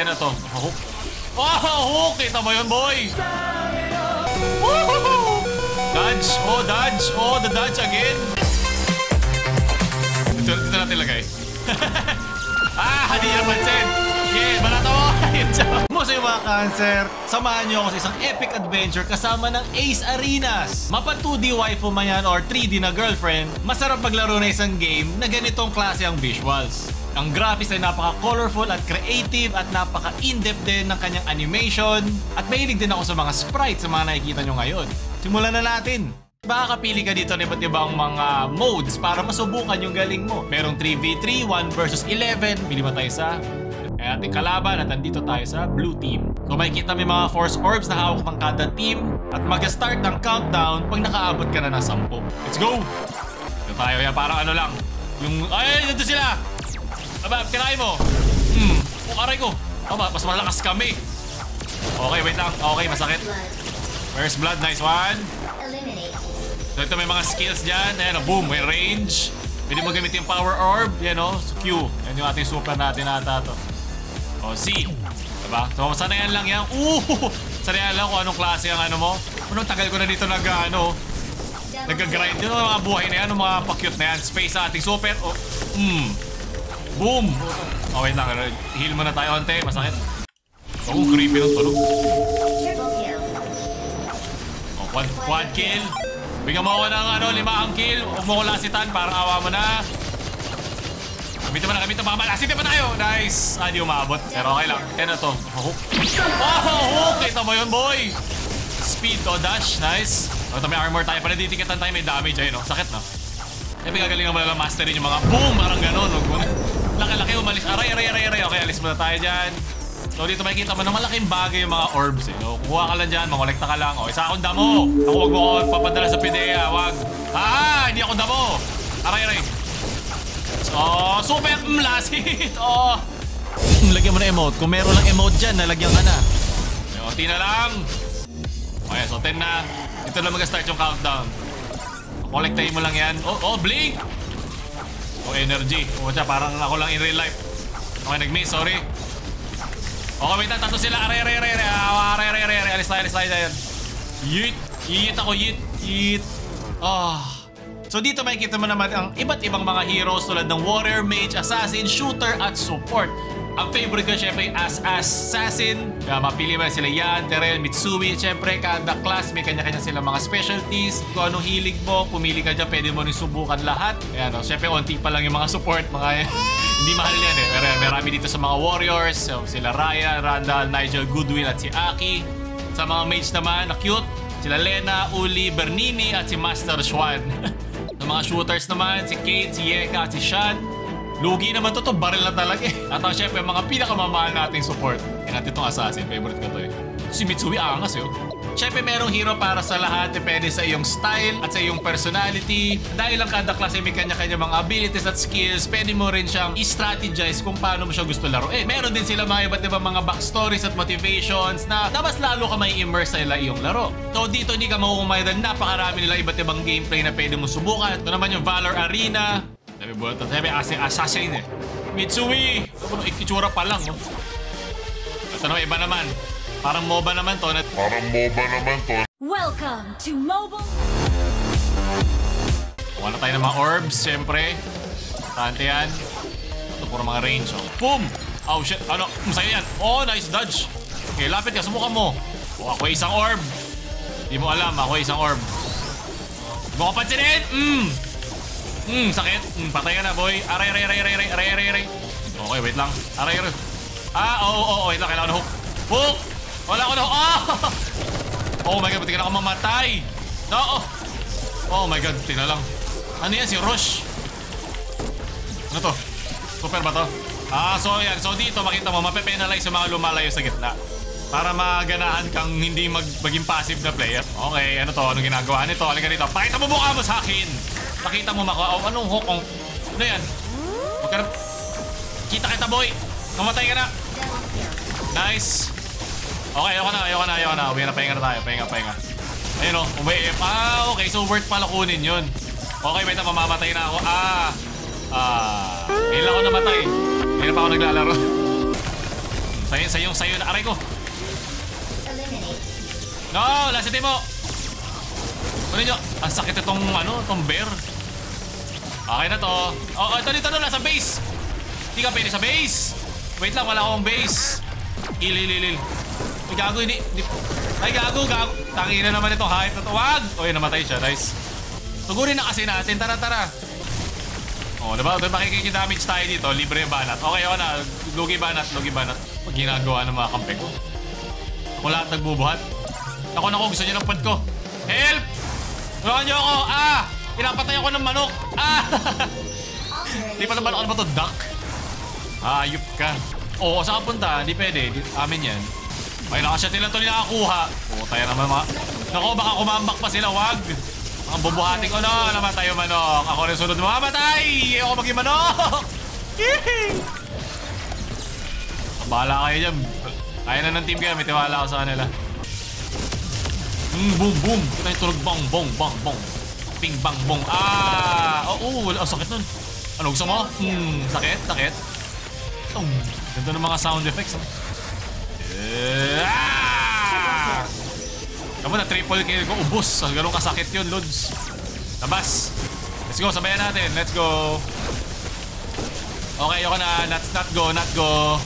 Ano to? Hook. Oh, hook! Kita mo yun, boy! Woohoo! Dodge! Oh, dodge! Oh, the dodge again! Dito, dito natin lagay. Ah, hindi niya napansin! Yeah, banata mo! Kumusta yung mga cancer? Samahan niyo ako sa isang epic adventure kasama ng Ace Arenas. Mapa 2D waifu man yan or 3D na girlfriend, masarap maglaro na isang game na ganitong klase ang visuals. Ang graphics ay napaka-colorful at creative at napaka-in-depth din ng kanyang animation, at mahilig din ako sa mga sprites sa mga nakikita nyo ngayon. Simulan na natin! Makakapili ka dito ng iba't ibang mga modes para masubukan yung galing mo. Merong 3v3, 1 versus 11. Pili ba tayo sa ay ating kalaban at nandito tayo sa blue team. So makikita may mga force orbs na hawak ng kada team at mag-start ang countdown pag nakaabot ka na ng 10. Let's go! Ito tayo yan, parang ano lang. Yung, ay, nandito sila! Aba, tirahin mo! Oh, aray ko! Aba, mas malakas kami! Okay, wait lang. Okay, masakit. First blood, nice one. So ito may mga skills dyan. Ayan, oh, boom, may range. Pwede mo gamitin yung power orb. Yan o, so Q. Yan yung ating super natin ata to. O, C. Diba? So, sanayan lang yan. Ooh! Sanayan lang kung anong klase ang ano mo. Anong tagal ko na dito nag, ano, nag-grind. Yung mga buhay na yan, yung mga pa-cute na yan. Space sa ating super. Oh. Boom! Oh, wait lang. Heal muna tayo, onte. Masakit. Oh, creepy ng tunog. Oh, quad kill. Bigyan mo ako ng ano, 5 ang kill. Huwag mo ko lasitan, parang awa mo na. Gamitin mo na, gamitin mo. Lasitin pa tayo! Nice! Ah, di umabot. Pero okay lang. Ano to? Hook. Oh, hook! Kita mo yun, boy! Speed to, dash. Nice. Oh, ito may armor tayo. Pala ditikitan tayo, may damage. Ayun, no? Sakit, no? Eh, gagalingan mo na lang masterin yung mga boom! Parang ganun. Laki-laki, umalis. Aray, aray, aray, aray. Okay, alis muna tayo dyan. So dito makikita mo na malaking bagay yung mga orbs eh. No? Kuha ka lang dyan, mangolekta ka lang. O, isa akong damo. Ako, wag mo ako papadala sa PDEA. Wag. Ah, hindi ako damo. Aray, aray. So, super last hit. Oh. Lagyan mo na emote. Kung meron lang emote dyan, nalagyan ka na. Unti na lang. Okay, so 10 na. Dito lang mag-start yung countdown. Kolektahin mo lang yan. Oh, oh, blink! Oh, energy. Oh, siya, parang ako lang in real life. Okay, nag-miss. Sorry. Okay, wait lang. Tatlo sila. Aray, aray, aray, aray. Aray, aray, aray, aray. Alis tayo, alis tayo. Ayan. Yeet. Yeet ako, yeet. Yeet. Ah. So dito makikita mo naman ang iba't ibang mga heroes tulad ng warrior, mage, assassin, shooter, at support. Ang favorite ko syempre yung assassin. Kaya mapili mo sila Yan, Terrell, Mitsui. Syempre kada class may kanya-kanya silang mga specialties. Kung anong hilig mo, pumili ka dyan, pwede mo rin subukan lahat. Ayan, oh, syempre onti pa lang yung mga support. Mga hindi mahal yan eh. Pero marami dito sa mga warriors. So, sila Ryan, Randall, Nigel, Goodwill at si Aki. Sa mga mage naman, na cute, sila Lena, Uli, Bernini at si Master Schwan. Sa mga shooters naman, si Kate, si Yeka at si Shan. Lugi naman to, baril na talaga eh. At ang syempre, mga pinakamamahal nating support. Yan natin itong assassin, favorite ko to eh. Si Mitsui, angas yun. Syempre, merong hero para sa lahat. Depende sa iyong style at sa iyong personality. Dahil lang kada klase may kanya-kanya mga abilities at skills, pwede mo rin siyang i-strategize kung paano mo siya gusto laruin. Meron din sila mga iba't ibang mga backstories at motivations na mas lalo ka may immerse sa iyong laro. So dito hindi ka makukumay dahil napakarami nila iba't ibang gameplay na pwede mo subukan. Ito naman yung Valor Arena. Sabi buhat na sabi, assassin eh. Mitsui! Ito, itsura pa lang. Oh. Ito naman, iba naman. Parang MOBA naman to. Parang MOBA naman to. Welcome to mobile. Kuha na tayo ng mga orbs, syempre. Tante yan. Ito, puro mga range. Oh. Boom! Oh shit, ano? Sa'yo yan. Oh, nice dodge. Okay, lapit ka, subukan mo. Oh, ako isang orb. Hindi mo alam, ako isang orb. Hindi mo ko pansinin! Sakit. Patay ka na, boy. Aray, aray, aray, aray, aray, aray, aray. Okay, wait lang. Aray, aray. Ah, oo, oo, wait lang. Kailangan na hook. Hook! Wala ko na hook. Ah! Oh my God, buti ka na ako mamatay. No! Oh. Oh my God, tina lang. Ano yan? Si Rush. Ano to? Super ba to? Ah, so yan. So dito, makita mo, mape-penalize yung mga lumalayo sa gitna. Para maganahan kang hindi maging passive na player. Okay, ano to? Anong ginagawa nito? Halika dito. Pakita mo mukha mo sa akin! Pakita mo mako. Oh, anong hook? Ano yan? Huwag ka na. Kita kita, boy! Mamatay ka na! Nice! Okay, ayoko na, ayoko na, ayoko na. Uwi na, pahinga na tayo. Pahinga, pahinga. Ayun o, umiif. Ah, okay. So worth pala kunin yun. Okay, wait na, mamamatay na ako. Ah! Ah! Ngayon lang ako namatay. Ngayon pa ako naglalaro. Sa'yo, sa'yo na. Aray ko. No, lasitin mo. Kunin nyo. Ang sakit itong, ano, itong bear. Okay na to. Oh, ito dito, nasa base. Hindi ka pwede sa base. Wait lang, wala akong base. Heal, heal, heal, heal. Ay, gago, hindi. Ay, gago, gago. Tangina naman itong hype na to. Wag! Oh, yun, namatay siya. Nice. Tugurin na kasi natin. Tara, tara. Oh, diba? Doon makikidamage tayo dito. Libre yung banat. Okay, ako na. Lugi banat, lugi banat. Pag ginagawa ng mga kampe ko. Ako lahat nagbubuhat. Ako, naku, gusto niyo ng pad ko. Help! Tulungan niyo ako! Ah! Pinapatay ako ng manok! Ah! Hindi pala manok. Ano ba to? Duck? Ayup ka. Oo, saan ka punta? Hindi pwede. Amin yan. Ay, nakashot nila tuloy nakakuha. Oo, tayo naman mga... Naku, baka kumambak pa sila. Wag! Ang bubuhatin ko. No, namatay yung manok. Ako rin sunod. Mamamatay! Ayoko maging manok! Yee! Bahala kayo dyan. Kaya na ng team kayo. May tiwala ako sa kanila. Boom, boom. Kita yung tunog. Bang, bong, bang, bong. Ping, bang, bong. Ah! Oo, oh, oh, sakit nun. Ano, gusto mo? Sakit, sakit. Oh, ganda ng mga sound effects. Oh. Ah! Kamu na, triple kill ko. Ubus. Ganun kasakit yun, Lods. Labas. Let's go, sabayan natin. Let's go. Okay, ayoko na. Not, not go, not go.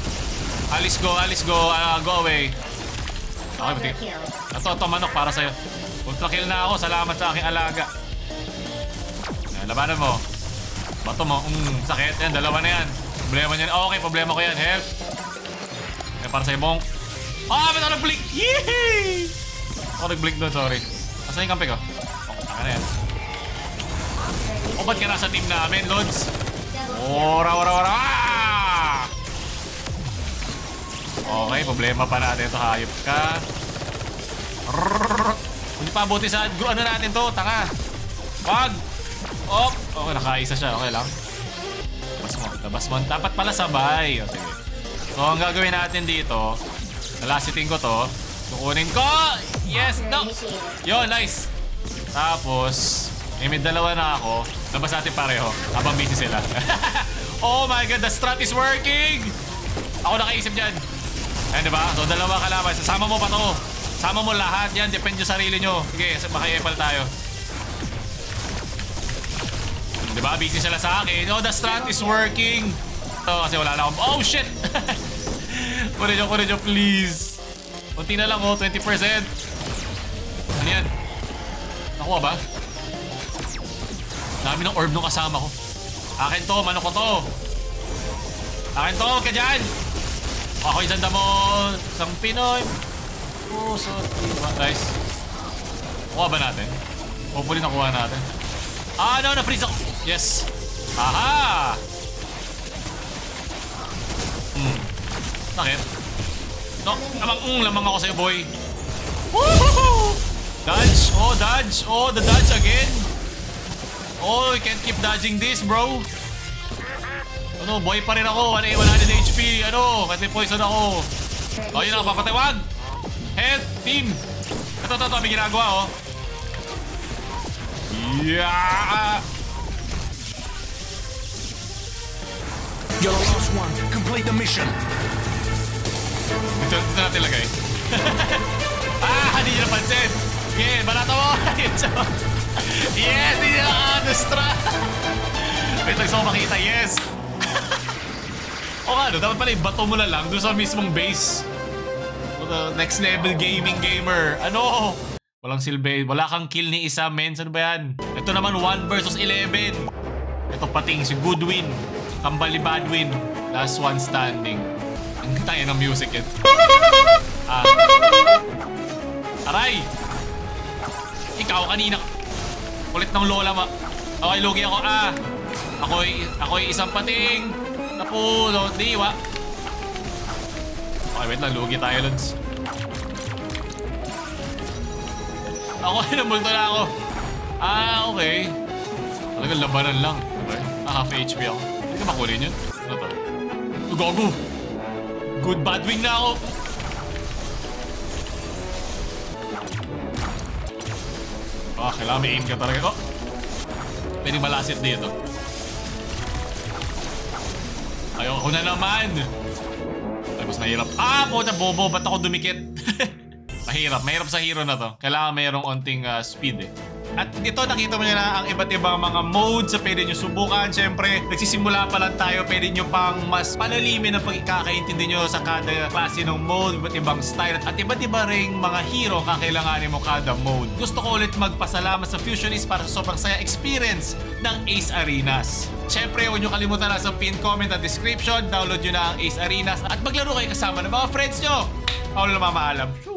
Alis go, alis go. Go away. Okay, buti. Ito, ito, manok para sa'yo. Ultra kill na ako. Salamat sa aking alaga. Labanan mo. Bato mo. Sakit. Yan, dalawa na yan. Problema niyan. Okay, problema ko yan. Help. Yan, para sa'yo, bonk. Ah, ba't ako nag-blink? Yee! Ako nag-blink doon, sorry. Asan yung kampi ko? Oh, taka na yan. O, ba't ka nasa team namin, Lods? Ora, ora, ora! Ah! Okay, problema pa natin ito. Hayop ka. Hindi pa abuti sa ano natin to, tanga. Wag! Oh! Okay, nakaisa siya. Okay lang. Labas mo, labas mo. Dapat pala sabay. O, sige. So, ang gagawin natin dito, nalasitin ko to. Kukunin ko! Yes! No! Yo, nice! Tapos, may dalawa na ako. Labas natin pareho. Habang busy sila. Oh my God! The strat is working! Ako nakaisip dyan. Ayan, diba? So, dalawa kalaban. Sama mo pa to. Sama mo lahat. Yan, depend yung sarili nyo. Sige, maki-epal tayo. Diba? Busy sila sa akin. Oh, the strat is working! Ito, kasi wala na akong... Oh, shit! Kunin nyo, please. Kunti na lang, oh. 20%. Ano yan? Nakuha ba? Dami ng orb nung kasama ko. Akin to, manok ko to. Akin to, huwag ka dyan! Ako isang damo, isang Pinoy. Puso, diba? Nice. Kuha ba natin? Hopefully nakuha natin. Ah, no, na-freeze ako. Yes. Aha! Sakit. No, lamang, lamang ako sa'yo, boy. Woohoo! Dodge! Oh, dodge! Oh, the dodge again! Oh, you can't keep dodging this, bro. Ano, boy pa rin ako. 100 HP. Ano, kasi poison ako. Oh, yun ako, papatay. Wag! Help, team! Ito, ito, ito. May ginagawa, oh. Yeah! You're the last one. Complete the mission. Dito, dito natin lagay. Ah, hindi niya napansin. Yeah, balata mo. Yes, hindi niya nakadestra. Wait lang, so makita. Yes. O nga, no, dapat pala ibato mo na lang doon sa mismong base. Next level gaming gamer. Ano? Walang silbi. Wala kang kill ni isa, men. Ano ba yan? Ito naman, 1 versus 11. Ito pating si Goodwin. Kambali Badwin. Last one standing. Ang tayo ng music yun. Ah. Aray! Ikaw kanina. Kulit ng lola mo. Okay, lugi ako. Ah! Ako'y isang pating. Napulo, diwa. Okay, wait lang. Lugi tayo, Lods. Ako, namulto na ako. Ah, okay. Talagang labanan lang. Okay. Ah, half HP ako. Hindi ka makulin yun. Ano to? Oh, gago! Good bad wing na ako! Ah, kailangan may aim ka talaga. Oh! Pwede malasit dito. Ayoko na naman! Mas mahirap. Ah, puta, bobo. Ba't ako dumikit? Mahirap. Mahirap sa hero na to. Kailangan mayroong onting speed eh. At dito nakita mo nyo na ang iba't ibang mga modes sa pwede nyo subukan. Siyempre, nagsisimula pa lang tayo. Pwede nyo pang mas palalimin ang pagkakaintindi nyo sa kada klase ng mode, iba't ibang style, at iba't iba ring mga hero ang kakailanganin mo kada mode. Gusto ko ulit magpasalamat sa Fusionist para sa sobrang saya experience ng Ace Arenas. Siyempre, huwag nyo kalimutan na sa pin comment at description, download nyo na ang Ace Arenas at maglaro kayo kasama ng mga friends nyo. Paolo na mamaalam. Shoo!